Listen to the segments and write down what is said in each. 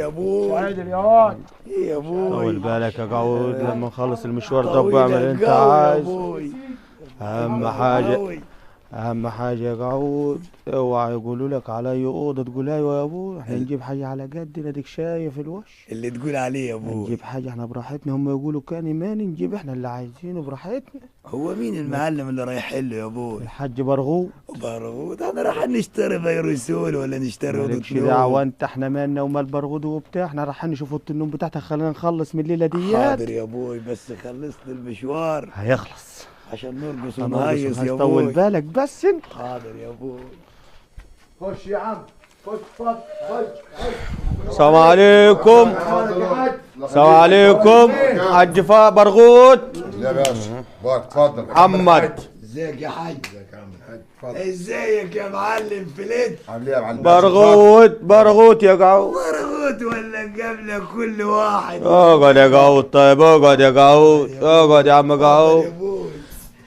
ابوي. عادل يا واد. ايه يا ابوي؟ طول بالك يا قعود، لما نخلص المشوار ده بعمل اللي انت عايزه. اهم حاجة، اهم حاجة يا قعود، اوعى يقولوا لك علي اوضة تقول ايوه يا ابوي، احنا نجيب حاجة على قدنا، اديك شايف الوش اللي تقول عليه يا ابوي. نجيب حاجة احنا براحتنا، هم يقولوا كان ماني، نجيب احنا اللي عايزينه براحتنا. هو مين المعلم اللي رايح له يا ابوي؟ الحاج برغوت. برغوت؟ احنا رايحين نشتري فيروسول ولا نشتري اوضة نوم؟ دعوه انت، احنا مالنا ومال برغوت وبتاع، احنا رايحين نشوف اوضة النوم بتاعتك، خلينا نخلص من الليلة ديت. حاضر يا ابوي، بس خلصت المشوار. هيخلص عشان نرقص ونهيص يا ابوي. طول بالك بس انت. حاضر يا ابوي. خش يا عم، خش، اتفضل، خش خش. السلام عليكم. السلام عليكم حاج برغوت. يا باشا بارك، اتفضل محمد. ازيك يا حاج؟ ازيك يا عم الحاج؟ اتفضل. ازيك يا معلم فليت؟ عامل ايه يا معلم؟ برغوت، برغوت يا قعود. برغوت ولا قبل كل واحد. اقعد يا قعود. طيب اقعد يا قعود، اقعد يا عم قعود،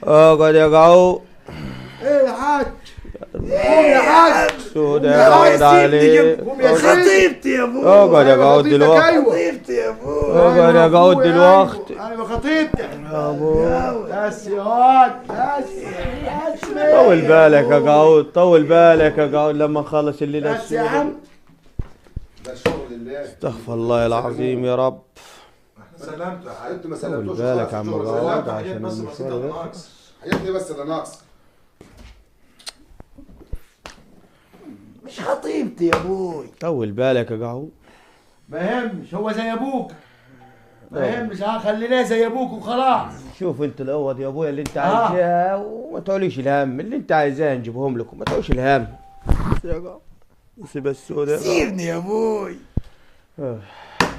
اقعد يا قعود. ايه يا حاج؟ قوم يا حاج. سود يا قعود عليك. خطيبتي يا ابوي. اقعد يا قعود دلوقتي. خطيبتي يا ابوي. اقعد يا قعود دلوقتي. ايوه خطيبتك يا ابوي. بس يا واد، بس بس. طول بالك يا قعود، طول بالك يا قعود لما نخلص الليلة. بس يا عم ده شغل الله. استغفر الله العظيم يا رب. سلامته يا حاج، انتوا ما سلمتوش. طول بالك يا عم قعود عشان المشوار يخلص. حاجات بس اللي ناقص. مش خطيبتي يا ابوي. طول بالك يا قعود. ما يهمش، هو زي ابوك. ما يهمش، خليناه زي ابوك وخلاص. شوف انت الاوض يا ابويا اللي انت عايزاها، وما تقوليش الهم، اللي انت عايزاه نجيبهم لكم، ما تقولش الهم. يا قعود سيب السوداء. سيبني يا ابوي.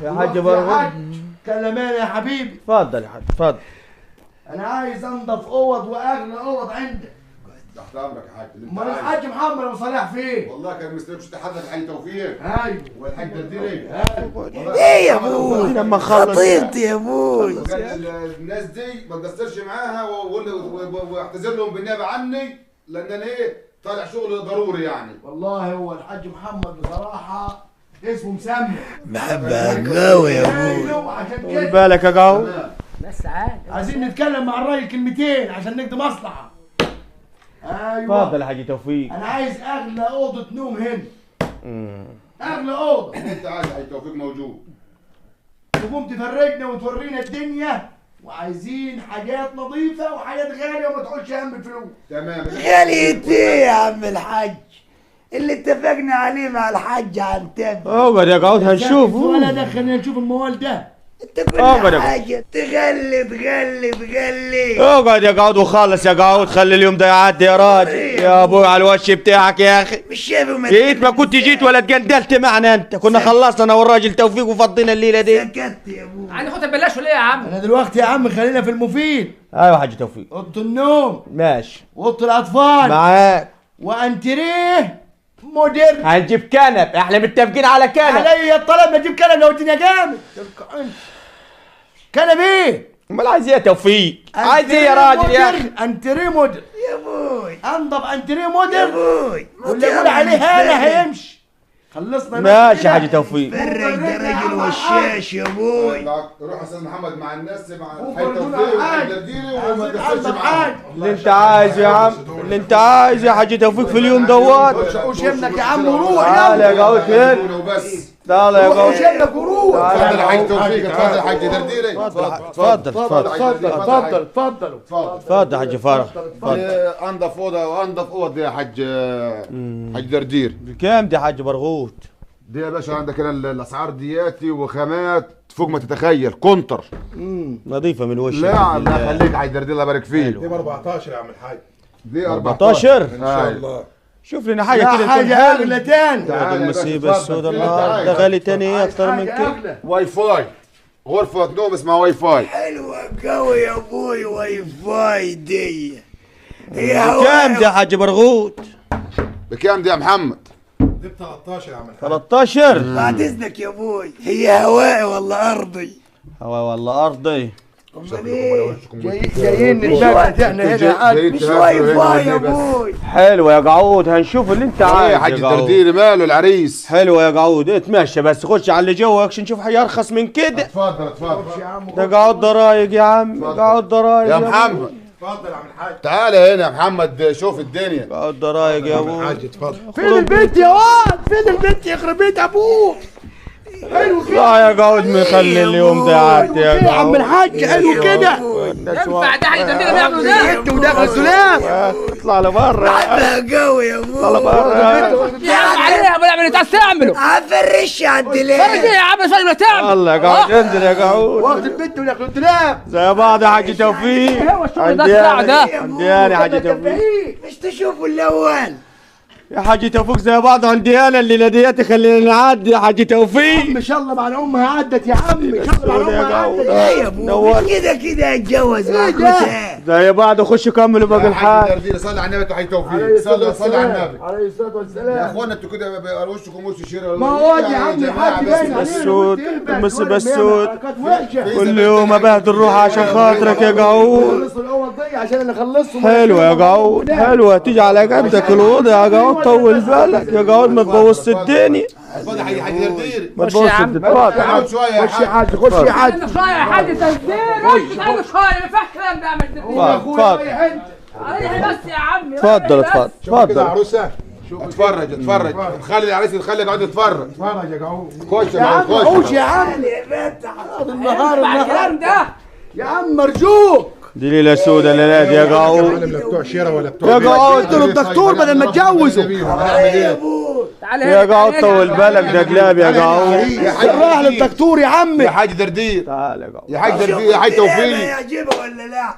يا حاج برغوت. كلماني يا حبيبي. اتفضل يا حاج، اتفضل. انا عايز انضف اوض واغلى اوض عندك. تحت امرك يا حاج. امال الحاج محمد ابو صلاح فين؟ والله كان مستنيك تحدى الحاج توفيق. ايوه. والحاج درديري. ايوه. ايه يا ابوي؟ لما نخلص. خطيبتي يا ابوي. الناس دي ما تقصرش معاها، واعتذر لهم بالنيابة عني، لان انا ايه طالع شغل ضروري يعني. والله هو الحاج محمد بصراحة اسمه مسمى. محبة قوي يا ابوي. طول بالك يا قعود. بس عاد عايزين نتكلم مع الراجل كلمتين عشان نقضي مصلحة. ايوه. اتفضل يا حاج توفيق. انا عايز اغلى اوضة نوم هنا. اغلى اوضة. انت عايز يا حاج توفيق موجود. تقوم تفرجنا وتورينا الدنيا، وعايزين حاجات نظيفة وحاجات غالية وما تقولش هم الفلوس. تمام. غالية ايه يا عم الحاج؟ اللي اتفقنا عليه مع الحاج عنتاب. اقعد يا قعود هنشوف. ولا دخلنا نشوف الموال ده. انت كل حاجة تغلي تغلي تغلي. اقعد يا قعود وخلص يا قعود، خلي اليوم ده يعدي يا راجل. يا ابوي على الوش بتاعك يا اخي. مش شايف. جيت ما كنت جيت ولا اتجندلت معنا انت، كنا خلصنا انا والراجل توفيق وفضينا الليلة دي. سكت يا ابوي. عندي خد بلاش ولا ايه يا عم؟ انا دلوقتي يا عم خلينا في المفيد. ايوه يا حاج توفيق. اوضة النوم ماشي، واوضه الاطفال معاك، وانتريه مودرن. هنجيب كنب، احنا متفقين على كنب. علي الطلب ما اجيب كنب لو الدنيا جامد. كنب ايه؟ امال عايز ايه يا توفيق؟ عايز ايه يا راجل يا اخي؟ انتريه مودرن يا ابوي. انضف انتريه مودرن يا ابوي. واللي يقول عليه هنا هيمشي. خلصنا. ماشي يا حاج توفيق. فرج ده راجل وشاش يا ابوي. روح يا استاذ محمد مع الناس، مع الحاج توفيق والحاج درديري، وما تقصرش معاهم. اللي انت عايزه يا عم، اللي انت عايزه يا حاج توفيق في اليوم دوت. وش يمنك يا عم وروح. تعالى يا قعود هنا وبس. تعالى يا قعود. وش يمنك وروح. اتفضل يا حاج توفيق، اتفضل يا حاج درديري. اتفضل اتفضل اتفضل اتفضل اتفضل اتفضل يا حاج فرح. اتفضل. انضف اوضة وانضف اوض يا حاج حاج دردير. بكام دي يا حاج برغوت؟ دي يا باشا عندك هنا الاسعار دياتي وخامات فوق ما تتخيل، كونتر نظيفة من وشك. لا الله يخليك يا حاج دردير، الله يبارك فيك. دي ب 14 يا عم الحاج. دي 14 ان شاء الله. شوف لنا حاجة كده، حاجة اغلى تاني. المصيبة السوداء النهارده غالي تاني ايه اكتر من كده؟ واي فاي، غرفة نوم اسمها واي فاي. حلوة قوي يا ابوي واي فاي دي. بكام دي يا حاج برغوت؟ بكام دي يا محمد؟ دي ب 13 يا عم الحاج. 13؟ بعد اذنك يا ابوي، هي هوائي ولا ارضي؟ هواي ولا ارضي؟ امال ايه؟ جايين نتبهدل احنا هنا يا حاج. مش واي فاي يا ابوي. حلو يا قعود، هنشوف اللي انت عايزه يا حاج الدرديري. ماله العريس؟ حلو يا قعود، اتمشى بس خش على اللي جوه عشان نشوف حاجة ارخص من كده. اتفضل اتفضل يا عم. ده قعود ده رايق يا عم، قعود ده رايق يا محمد. اتفضل يا عم الحاج. تعالى هنا يا محمد شوف الدنيا. قعود ده رايق يا ابوي. الحاج اتفضل. فين البنت يا واد؟ فين البنت يخرب بيت ابوك؟ حلو كده. لا يا قعود مخلي اليوم ده يعدي يا عم الحاج. حلو كده. ينفع ده حاجة تدردير بيعملوا ده؟ انت وداخل السلام. اطلع لبره. عبها قوي يا ابوي. اطلع لبره يا عم. عليها ابو العمل انت تعمله. عفرش على الدولاب. فرش ايه يا عم؟ مش تعمل. يلا يا قعود انزل يا قعود. واخد البنت وداخل الدولاب زي بعض يا حاج توفيق. هو الشغل ده بتاعه ده. عندي انا يا حاج توفيق. مش تشوفوا الاول يا حاج توفيق زي بعض. عندي انا الليلة ديت خلينا نعدي يا حاج توفيق. ان شاء الله مع الام عدت يا عم. ان شاء الله مع الام عدت. ايه يا ابوي كده كده اتجوز مع كوسة زي بعض. خش كملوا باقي الحال. صلي على النبي يا حاج توفيق. صلي على النبي عليه الصلاة والسلام. يا اخوانا انتوا كده وشكم وش شيره. ما هو يا عم الحاج باين عليه السود بس بسود. كل يوم ابهدل روحي عشان خاطرك يا قعود. حلوة يا قعود، حلوة تيجي على قدك الاوضة يا قعود. طول بالك يا قعود، ما تبوظش الدنيا. اتفضل يا حاج دردير. ما تبوظش الدنيا. خش شوية يا خش يا حاج. خش يا حاج. شوية يا حاج تدردير. تعالوا شوية، ما ينفعش الكلام ده يا عم اتفضل اتفضل بس يا عم. اتفضل اتفضل اتفضل. عروسه اتفرج اتفرج. خلي العريس يخلي قعد يتفرج. اتفرج يا قعود. خش يا عم. خش يا عم. النهار الكلام ده يا عم مرجوك. دي ليلة سودة الليلة دي يا قعود. لا بتوع شيره ولا بتوع يا قعود. للدكتور بدل ما تجوزه. يا قعود طول بالك، ده كلاب يا قعود. راح للدكتور يا عم. يا حاج دردير. تعال يا قعود. يا حاج دردير. يا حاج توفيق. يعجبه ولا لا؟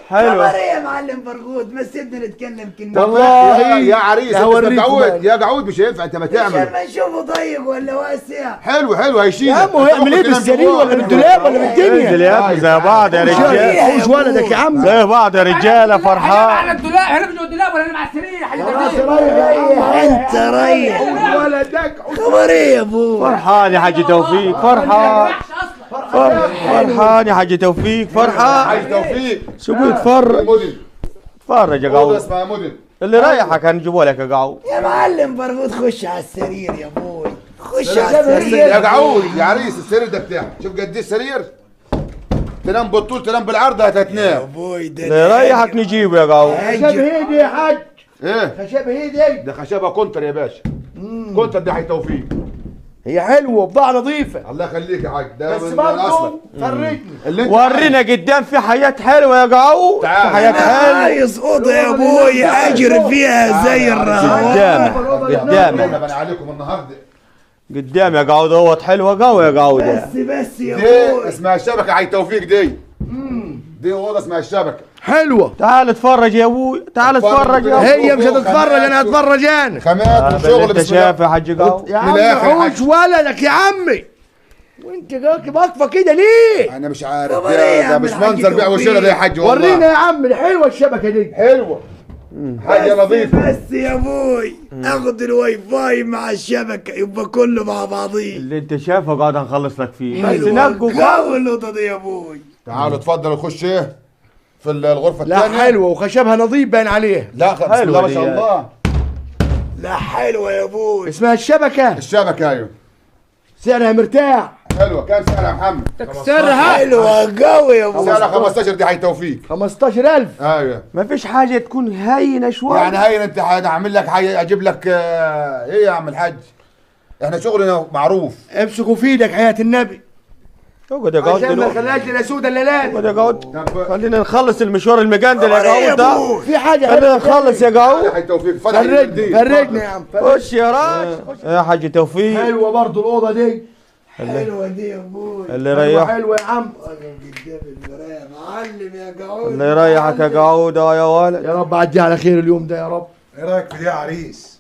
حلوة. خبر ايه يا معلم برغوت؟ ما سيبنا نتكلم كلمة. والله يا عريس انت قعود يا قعود مش هينفع انت ما تعمل. عشان ما نشوفه ضيق ولا واسع. حلو حلو هيشيل يا عم. هو يعمل ايه بالسرير ولا بالدولاب ولا بالدنيا؟ انزل يا ابني زي بعض يا رجاله. حوش ولدك يا عم. زي بعض يا رجاله. فرحان على الدولاب. احنا مش الدولاب ولا مع السرير يا حاج. انت ريح ولدك. خبر ايه يا ابوي؟ فرحان يا حاج توفيق. فرحان فرحان يا حاج توفيق. فرحان حاج توفيق. شوفوا يتفرج. اتفرج يا قعود. اسمع يا مدن اللي رايحك هنجيبه لك يا قعود. يا معلم برغوت خش على السرير يا ابوي. خش على السرير يا قعود. يا عريس السرير ده بتاعك. شوف قد ايه السرير. تنام بالطول تنام بالعرض هتنام يا ابوي. ده اللي رايحك نجيبه يا قعود. خشب هيدي يا حاج. ايه خشب هيدي ده؟ خشبه كونتر يا باشا. كونتر ده حاج توفيق. هي حلوة وبضاعه نظيفة. الله يخليك يا حاج. ده بس برضه فرجني. ورينا قدام في حياة حلوة يا قعود. في حياة حلوة. عايز اوضة يا ابوي اجري فيها زي الرهوان. قدامك قدامك. انا عليكم النهارده قدام يا قعود. اهوت حلوة قوي يا قعود. بس بس يا ابوي. دي اسمها الشبكة يا حاج توفيق. دي اوضة اسمها الشبكة. حلوة. تعال اتفرج يا ابوي. تعال اتفرج يا ابوي. هي مش هتتفرج، انا هتفرج انا. خامات وشغل. انت شايف يا حاج قعود يا عم حوش ولدك يا عمي. وانت جاك واقفة كده ليه؟ انا مش عارف ده مش منظر بيع وشراء ده يا حاج والله. ورينا يا عم. حلوة الشبكة دي. حلوة حاجة نظيفة. بس يا ابوي اخد الواي فاي مع الشبكة يبقى كله مع بعضيه. اللي انت شايفه قاعد هنخلص لك فيه. بس نبقوا قوي النقطة دي يا ابوي. تعالوا اتفضلوا خش ايه في الغرفة الثانية. لا حلوة وخشبها نظيف باين عليها. لا بسم الله ما شاء الله. لا حلوة يا ابوي. اسمها الشبكة. الشبكة ايوه. سعرها مرتاح. حلوة. كام سعرها يا محمد؟ تكسرها. حلوة قوي يا ابوي. سعرها 15 دي حي توفيق. 15000. ايوه. مفيش حاجة تكون هينة شوية. يعني هينة انت هعمل لك حاجة اجيب لك ايه يا عم الحاج؟ احنا شغلنا معروف. امسكوا في ايدك حياة النبي. اقعد يا قعود عشان ما نخليهاش لا سودة الا لا. اقعد يا قعود خلينا نخلص المشوار المجندل يا قعود ده. في حاجة خلينا نخلص يا قعود. حاج توفيق فرجني فرجني يا عم. خش يا راجل يا حاج توفيق. حلوة برضه الاوضة دي. حلوة دي يا ابوي. اللي يريح. حلوة يا عم. قدام المراية معلم يا قعود. اللي يريحك يا قعود يا ولد. يا رب عدي على خير اليوم ده يا رب. ايه رايك في دي يا عريس؟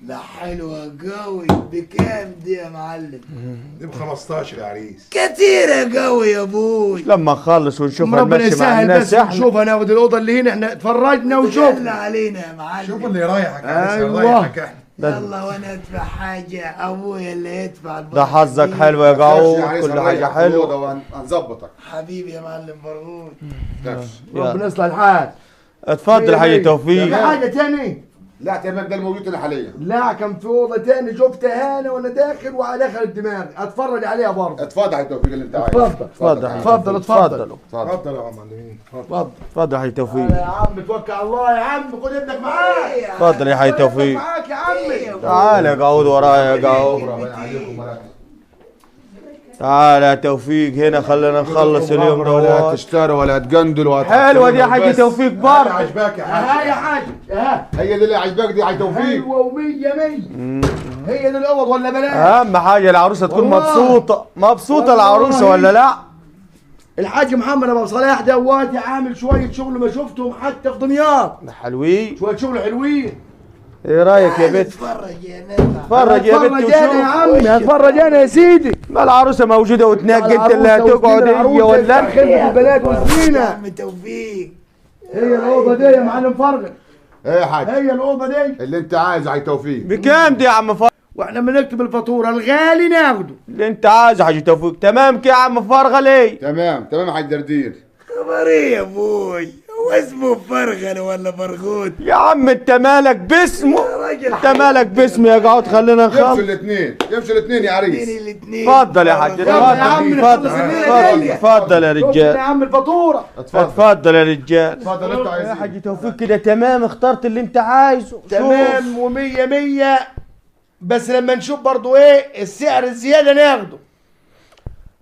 لا حلوة قوي. بكام دي يا معلم؟ دي ب 15 يا عريس. كتيرة قوي يا ابوي. لما نخلص ونشوف ربنا يسهل بس نشوفها، ناخد الأوضة اللي هنا، احنا اتفرجنا وشوفنا علينا يا معلم. شوف اللي يريحك يا عريس. أيوة. يريحك احنا. يلا وانا ادفع حاجة، ابويا اللي يدفع. ده حظك حلو يا جعود، كل حاجة حلوة. هنظبطك حبيبي يا معلم برغوت. ربنا يصلح الحال. اتفضل يا حاج توفيق. في حاجة تاني؟ لا تمام، ده الموجود هنا حاليا. لا كان في اوضة تاني شفتها انا وانا داخل ودخلت دماغي، اتفرج عليها برضه. اتفضل يا حاج توفيق اللي انت عايزه. اتفضل اتفضل اتفضل اتفضل يا معلمين. اتفضل اتفضل يا حاج توفيق. يا عم توكل على الله يا عم، خد ابنك معاك. اتفضل يا حاج توفيق. معاك يا عمي. تعال يا جعود ورايا يا جعود. تعال يا توفيق هنا، خلينا نخلص اليوم. ولا هتشتري ولا هتجندل ولا. حلوة دي يا حاج توفيق برضه. عجباك يا حاج؟ ها يا حاج، ها هي دي اللي عجباك دي يا حاج توفيق؟ حلوة ومية مية. هي دي الاوض ولا بلاش؟ اهم حاجة العروسة تكون مبسوطة. مبسوطة العروسة ولا لا؟ الحاج محمد ابو صلاح دواتي عامل شوية شغل ما شفتهم حتى في دمياط. حلوين، شوية شغل حلوين. ايه رايك يا بنت؟ اتفرج يا نبع، اتفرج يا بنت وشوف. انا يا عمي هتفرج انا يا سيدي. ما العروسة موجودة وتنقي، انت اللي هتقعد هي ولا انت؟ خدمة البنات والزينة يا عم توفيق. هي الاوضة دي يا معلم فرغل. ايه يا حاج؟ هي الاوضة دي اللي انت عايزه يا حاج توفيق. بكام دي يا عم فرغل؟ واحنا بنكتب الفاتورة الغالي ناخده. اللي انت عايزه يا حاج توفيق. تمام كده يا عم فرغل؟ ايه تمام تمام يا حاج دردير. خبر ايه يا ابوي؟ هو اسمه فرغل ولا برغوت؟ يا عم انت مالك باسمه؟ انت مالك باسمه يا جعود، خلينا نخلص. يمشوا الاثنين، يمشوا الاثنين يا عريس. اتفضل يا حاج، اتفضل اتفضل اتفضل يا رجال. يا عم الفاتورة. اتفضل يا رجال. اتفضل انت عايزين. يا حاج توفيق كده تمام، اخترت اللي انت عايزه. تمام ومية مية، بس لما نشوف برضو ايه السعر الزيادة ناخده.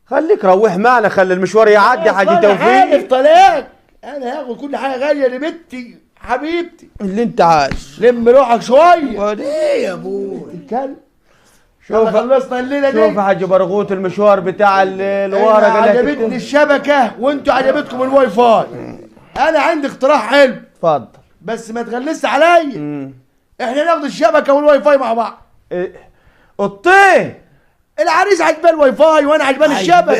خليك روح معنا، خلي المشوار يعدي يا حاج توفيق. عارف طلاق انا هاخد كل حاجة غالية لبنتي حبيبتي. اللي انت عايزه. لم روحك شوية. ايه يا ابوي؟ تتكلم. شوف خلصنا الليلة دي. شوف يا حاج برغوت المشوار بتاع الورق اللي عجبتني الشبكة وانتوا عجبتكم الواي فاي. انا عندي اقتراح حلو. اتفضل. بس ما تغلسش عليا. احنا ناخد الشبكة والواي فاي مع بعض. إيه؟ اوضتين. العريس عجبان الواي فاي وانا عجبان الشبكة.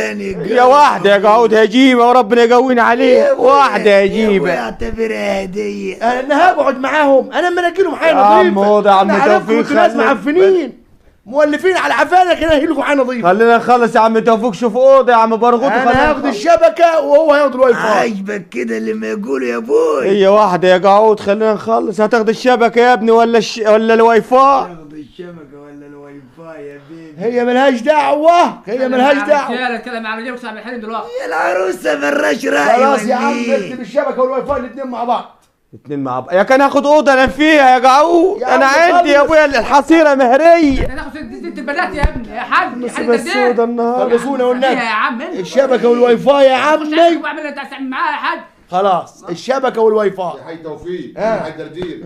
يا واحدة يا جعود هجيبه وربنا يقوينا عليها. واحدة هجيبه. اعتبرها هديه. انا هقعد معاهم، انا اما اجي لهم حاجة نظيفة. يا عم توفيق، ناس معفنين مولفين على عفانه كده، هي لكم حاجة نظيفة. خلينا نخلص يا عم توفيق. شوف اوضة يا عم برغوت. انا هاخد الشبكة وهو هياخد الواي فاي. عاجبك كده اللي ما يقولوا يا ابوي؟ هي واحدة يا جعود، خلينا نخلص. هتاخد الشبكة يا ابني ولا ولا الواي فاي؟ هاخد الشبكة ولا الواي فاي يا baby؟ هي ملهاش دعوه، هي ملهاش دعوه. اتكلم مع الرجال وسامع الحريم دلوقتي. يا العروسة مالهاش راي. خلاص يا عم اكتب الشبكة والواي فاي الاثنين مع بعض. الاثنين مع بعض يا كان هاخد اوضة انام فيها يا جعود. انا عندي يا ابويا الحصيرة مهريه. انا هاخد ست البنات يا ابني يا حاج. يا حاج بس سودا النهارده. خلصونا والنبي يا عم. الشبكة والواي فاي يا عمي. واعمل انت عايز تعمل معاها يا حاج. خلاص الشبكة والواي فاي. يا حاج توفيق، يا حاج دردير،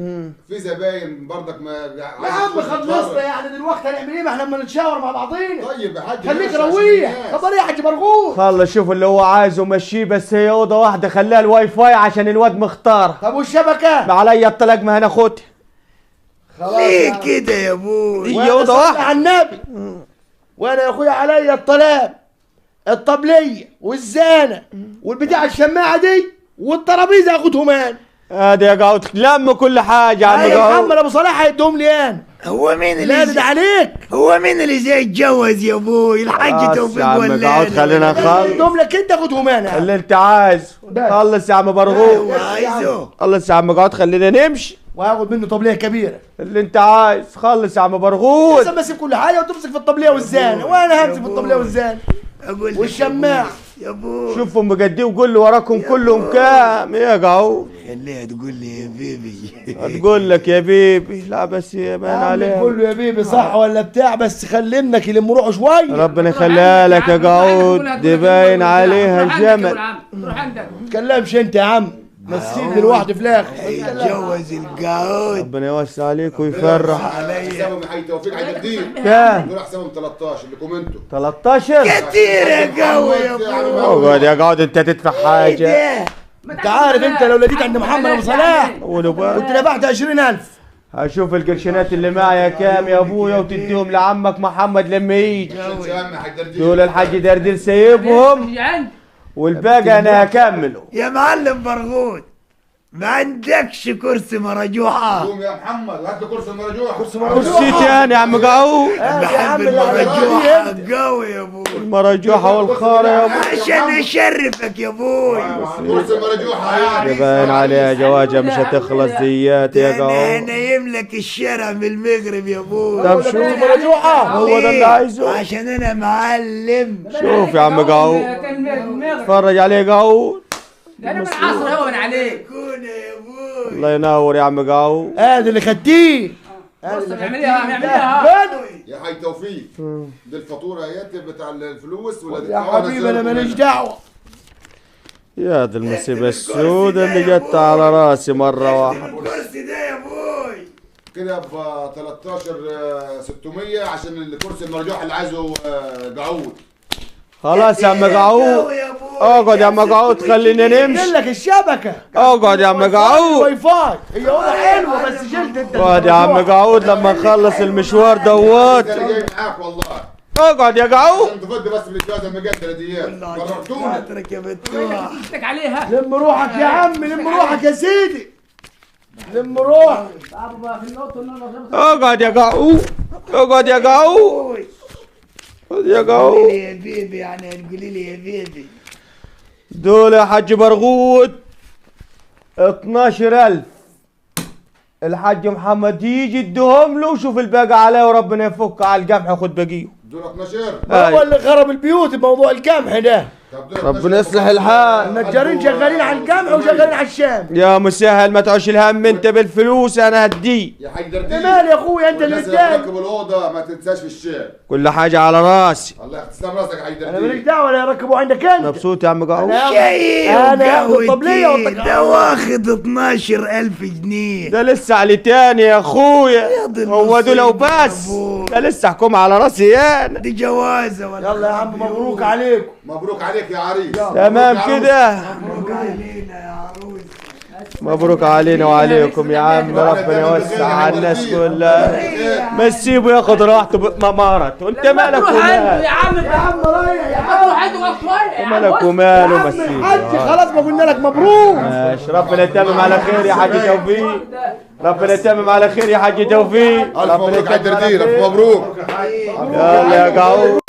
في زباين برضك ما يا عم خلصنا يعني دلوقتي هنعمل ايه؟ ما احنا لما نتشاور مع بعضينا. طيب يا حاج خليك رويح. خبر ايه يا حاج برغوت؟ خلص شوف اللي هو عايزه مشيه، بس هي اوضة واحدة خليها الواي فاي عشان الواد مختار. طب والشبكة؟ ما عليا الطلاق ما هناخدها. خلاص ليه كده يا ابوي؟ هي اوضة واحدة على النبي. وانا يا اخويا عليا الطلاق، الطبلية والزانه والبتاع الشماعه دي والترابيزه هاخدهم انا. ادي يا جعود لم كل حاجة يا عم جعود. محمد ابو صلاح هيديهم لي انا. هو مين اللي لا ده عليك؟ هو مين اللي جاي يتجوز يا ابوي؟ الحاج توفيق ولا يا عم جعود؟ خلينا نخلص. اديهم لك انت خدهم انا. اللي انت عايزه. خلص يا عم برغوت. عايزه. خلص يا عم جعود خلينا نمشي. وهاخد منه طبليه كبيرة. اللي انت عايز. خلص يا عم برغوت. بس ماسك كل حاجة وتمسك في الطبلية والزانه، وانا همسك في الطبلية والزانه والشماعه. يا ابوي شوفهم بجد وقول له وراكم كلهم كام يا جعود. خليها تقول لي يا baby. هتقول لك يا baby. لا بس يا مان عليها. قول له يا baby صح ولا بتاع، بس خلينا يلم روحه شوية. ربنا يخليها لك يا جعود، دي باين عليها الجمل. روح عندك. ما تتكلمش انت يا عم، نسيت لوحدي في الاخر. يتجوز الجعود. ربنا يوسع عليك ويفرح. حسابهم يا حاج توفيق على التقدير. كام؟ دول حسابهم 13 لكم انتوا. 13 كتير يا جعود يا ابوي. اقعد يا جعود انت تدفع حاجة. انت عارف انت لو لقيت عند محمد ابو صلاح كنت دفعت 20000. هشوف القرشينات اللي معايا كام يا ابويا وتديهم لعمك محمد لما يجي. دول الحاج دردير سايبهم والباقي انا هكمله. يا معلم برغوت ما عندكش كرسي مراجوحه؟ قوم يا محمد هات لي كرسي مراجوحه. كرسي مراجوحه كرسي تاني يا عم قعود. بحب المراجوحه قوي يا ابوي. المراجوحه والخاره يا ابوي عشان اشرفك يا ابوي. كرسي مراجوحه يعني باين عليها جواجه مش هتخلص ديات يا قعود. انا يملك الشارع من المغرب يا ابوي. طب شوف مراجوحه هو ده اللي عايزه عشان انا معلم. شوف يا عم قعود اتفرج عليه قعود. ده انا من العصر هون عليك. الله ينور يا عم قعود. ادي اللي خدتيه. بص اعمليها اعمليها يا حاج توفيق. دي الفاتورة اهيت بتاع الفلوس ولا يا حبيبي انا ماليش دعوه. يا دي المصيبة السوداء اللي جت على راسي مرة واحدة. الكرسي ده يا ابوي كده ب 13600 عشان الكرسي المرجوح اللي عايزه قعود. خلاص يا عم قعود اقعد يا عم قعود خلينا نمشي. قلت لك الشبكة. اقعد يا عم قعود. واي فاي هي اوضة حلوة بس شلت انت. اقعد يا عم قعود لما نخلص المشوار دوت. انا جاي معاك والله. اقعد يا قعود. عشان تفضي بس من الجواز المقدرة ديت. فرحتونا. خاطرك يا بتوع. عليها. لم روحك يا عم، لم روحك يا سيدي، لم روحك. اقعد يا قعود، اقعد يا قعود، اقعد يا قعود. قولي لي يا بيبي، يعني قولي لي يا بيبي. دول يا حاج برغوت 12000. الحاج محمد يجي اديهم له وشوف الباقي عليه وربنا يفك على القمح وخد باقية. دول 12 هو اللي خرب البيوت بموضوع القمح ده. ربنا يصلح الحال. النجارين شغالين على القمح وشغالين على الشام. يا مسهل ما تعوش الهم انت بالفلوس انا هديه. يا حاج دردير مال يا اخويا انت اللي اداني. ركب الاوضة ما تنساش في الشام. كل حاجة على راسي. الله تسلم راسك يا حاج دردير. انا ماليش دعوه، انا يركبوا عندك انت. مبسوط يا عم قعود. انا هاخد الطبلية. ده واخد 12000 جنيه. ده لسه عليه تاني يا اخويا. هو دول لو بس ده لسه حكومة على راسي انا. دي جوازه ولا. يلا يا عم مبروك عليكم. مبروك عليك يا عريس. تمام كده. مبروك علينا يا عروس. مبروك علينا وعليكم يا عم، ربنا يوسع على الناس كلها. ما تسيبه ياخد راحته بمرته، انت مالك وماله يا عم؟ يا عم رايح يا عم، روح عنده شوية. مالك وماله؟ ما تسيبه حاج خلاص، ما قلنا لك مبروك. ماشي، ربنا يتمم على خير يا حاج توفيق. ربنا يتمم على خير يا حاج توفيق. الف مبروك على الدردير، الف مبروك. يلا يا قعود.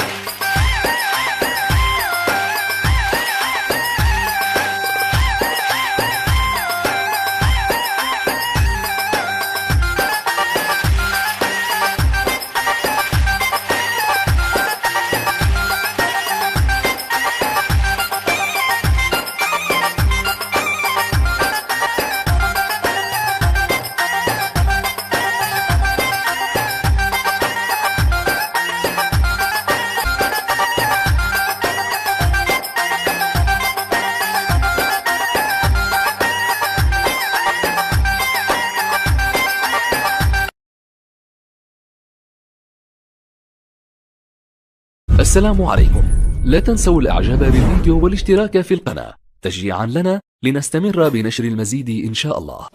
السلام عليكم. لا تنسوا الاعجاب بالفيديو والاشتراك في القناة تشجيعا لنا لنستمر بنشر المزيد ان شاء الله.